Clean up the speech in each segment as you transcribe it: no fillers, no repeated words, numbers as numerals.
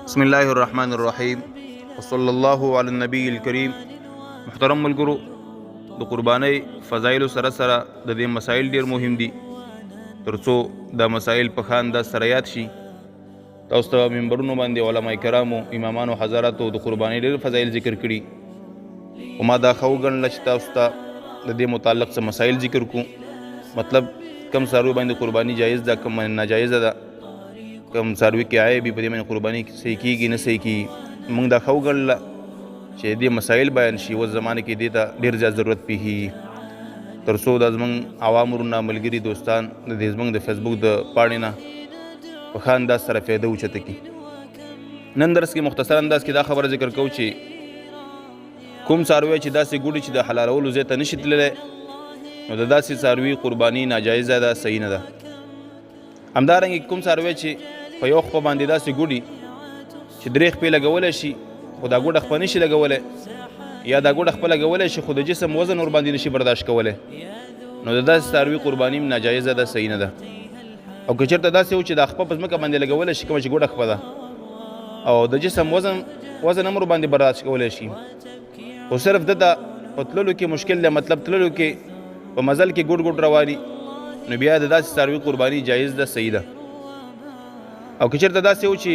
بسم الله الرحمن الرحیم وصلی الله علی النبی الکریم. محترم ملګرو، د قربانۍ فضایل سره سره د دې مسایل ډیر مهم دي، ترڅو دا مسایل په ښه انداز سره یاد شي. تاسو ته منبرونو باندې علما کرامو، امامانو، حضراتو د قربانۍ ډیر فضایل ذکر کړي، خو ما دا ښه وګڼله چې تاسو ته د دې متعلق څه مسایل ذکر کړو. مطلب کم څاروي باندې قرباني جایز ده، کم باندې ناجایزه ده، کوم څاروي کې عیب وي، په دې باندې قرباني صحیح کېږي نه صحیح کېږي. موږ دا ښه وګڼله چې دې مسایل بیان شي. اوس زمانه کې دې ته ډېر زیات ضرورت پېښېږي، تر څو دا زموږ عوام وروڼه، ملګري، دوستان د دې زموږ د فیسبوک د پاڼې نه په ښه انداز سره فایده اوچته کړي. نن درس کې مختصر انداز کې دا خبره ذکر کوو چې کوم څاروی چې داسې ګوډي چې د حلالولو ځای ته نشي تللی، نو د داسې څاروي قرباني ناجایزه ده، صحیح نه ده. همدارنګه کوم څاروی چې په یو خپه باندې داسې ګوډي چې درې خپې لګولی شي، خو دا ګوډه خپه نشي لګولی، یا دا ګوډه خپه لګولی شي خو د جسم وزن ورباندې نشي برداشت کولی، نو د داسې څاروي قرباني هم ناجایزه ده، صحیح نه ده. او که چېرته داسې و چې دا خپه په ځمکه باندې لګولی شي، کومه چې ګوډه خپه ده، او د جسم وزن هم ورباندې برداشت کولی شي، خو صرف ده په تللو کې مشکل دی، مطلب تللو کې په مزل کې ګوډ ګوډ رواني، نو بیا د داسې څاروي قرباني جایز ده، صحیح ده. او که چېرته داسې و چې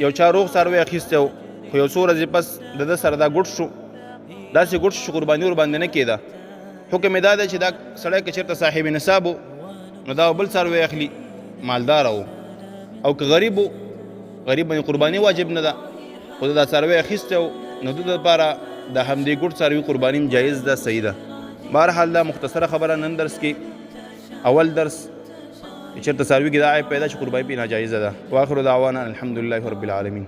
یو چا روغ څاروی اخیستی و، خو یو څو ورځې پس د ده سره دا ګوډ شو، داسې ګوډ شو چې قرباني ورباندې نه کېده، حکم یې دا دی چې دا سړی که چېرته صاحب نصاب و، نو دا بل څاروی اخلي، مالداره و، او که غریب و، غریب باندې قرباني واجب نه ده، خو دا څاروی اخیستی و، نو د ده لپاره د همدې ګوډ څاروي قرباني هم جایز ده، صحیح ده. بهرحال دا مختصره خبره نن درس کې، اول درس چې چېرته څاروي کې دا عیب پیدا شي، قرباني پرې ناجایزه ده. واخر دعوانا الحمدلله رب العالمین.